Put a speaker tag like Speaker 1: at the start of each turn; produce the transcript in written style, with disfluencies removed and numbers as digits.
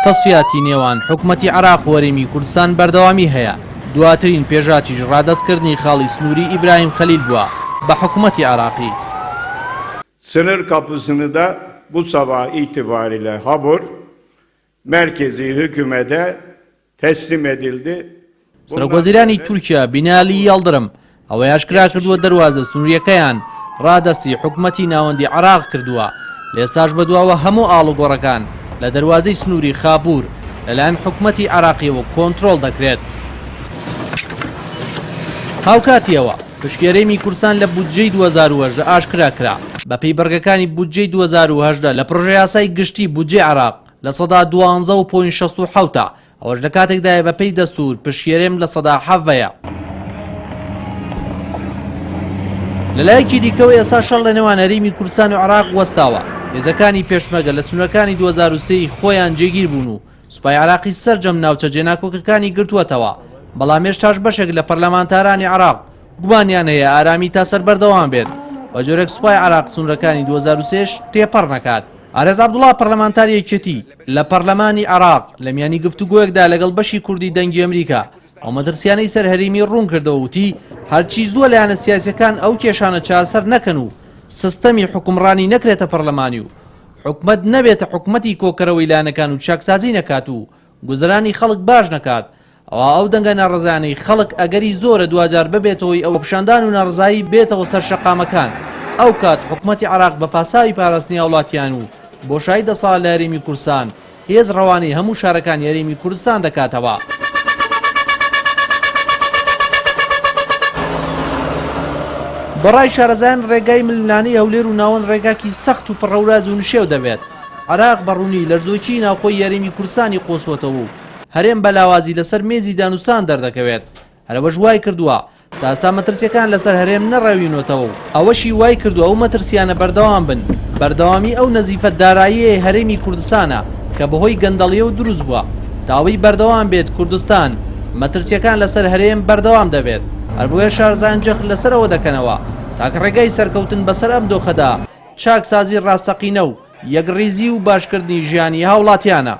Speaker 1: تەسفیاتی نێوان حکومەتی عێراق و هەرێمی کوردستان بەردەوامی هەیە، دواترین پێشهاتیش ڕادەستکردنی خاڵی سنووری ئیبراهیم خەلیل بووە بە حکومەتی عێراقی.
Speaker 2: Sınır kapısını da bu sabah itibariyle Habur merkezi hükümete teslim edildi.
Speaker 1: سەرۆکوەزیرانی تورکیا بینالی یەڵدرم ئەوەی ئاشکرا کردووە دەروازە سنوورییەکەیان ڕادەستی حکومەتی ناوەندی عێراق کردووە، لە ئێستاش بەدواوە هەموو ئاڵوگۆڕەکان لە دەروازەی سنووری خابوور لەلایەن حکومەتی عێراقییەوە کۆنترۆڵ دەکرێت. هاوکاتی ئەوە، پشکی هەرێمی کوردستان لە بودجەی 2018 ئاشکرا کرا، بەپێی بڕگەکانی بودجەی 2018 لە پڕۆژەیاسای گشتی بودجەی عێراق 12 و point 67 ە، ئەوەش لە کاتێکدایە بەپێی دەستوور پشکی هەرێم 17% ە. لەلایەکی دیکەوە ئێستا شەڕ لە نێوان هەرێمی کوردستان و عێراق وەستاوە، هێزەکانی پێشمەرگە لە سنوورەکانی 2003 ی خۆیان جێگیر بوون و سوپای عێراقی سەرجەم ناوچە جێناکۆکەکانی گرتووەتەوە، بەڵام هێشتاش بەشێک لە پەرلەمانتارانی عێراق گومانیان هەیە ئارامی تا سەر بەردەوام بێت، بە جۆرێک سوپای عێراق سنوورەکانی 2003 ش تێپەڕ نەکات. ئارێز عەبدوڵا پەرلەمانتاری یەکێتی لە پەرلەمانی عێراق لە میانی گفتوگۆیەکدا لەگەڵ بەشی کوردی دەنگی ئەمریکا ئەو مەترسیانەی سەر هەرێمی ڕوون کردەوە وتی هەرچی زووە لایەنە سیاسیەکان ئەو کێشانە چارەسەر نەکەن و سیستەمی حوکمڕانی نەکرێتە پەرلەمانی و حکومەت نەبێتە حکومەتی کۆکەرەوەی لایەنەکان و چاکسازی نەکات و گوزەرانی خەڵک باش نەکات ئەوا ئەو دەنگە ناڕەزایانەی خەڵک ئەگەری زۆرە دواجار ببێتە هۆی ئەوە خۆپیشاندان و ناڕەزایی بێتەوە سەر شەقامەکان، ئەوکات حکومەتی عێراق بە پاساوی پاراستنی هاوڵاتیان و بۆشایی دەسەڵات لە هەرێمی کوردستان هێز ڕەوانەی هەموو شارەکانی هەرێمی کوردستان دەکاتەوە. بەڕای شارەزایان ڕێگای ململانێی هەولێر و ناوەند ڕێگاکی سەخت و پڕ هەوراز و نشێو دەبێت، عێراق بە ڕوونی لەرزۆکیی ناوخۆی هەرێمی کوردستانی قۆستووەتەوە و هەرێم بە لاوازی لەسەر مێزی دانوستان دەردەکەوێت، هەرئەوەش وایکردووە تا ئێستا مەترسییەکان لەسەر هەرێم نەڕەوینۆتەوە و ئەوەشی وایکردووە ئەو مەترسییانە بەردەوام بن، بەردەوامی ئەو نەزیفە داراییەی هەرێمی کوردستانە کە بەهۆی گەندەڵییەوە دروست بووە، تا ئەوەی بەردەوام بێت کوردستان مەترسییەکان لەسەر هەرێم بەردەوام دەبێت، هەربۆیە شارەزایان جەخت لەسەر ئەوە دەکەنەوە تاکە ڕێگای سەرکەوتن بەسەر ئەم دۆخەدا چاکسازی ڕاستەقینە و یەکڕیزی و باشکردنی ژیانی هاوڵاتیانە.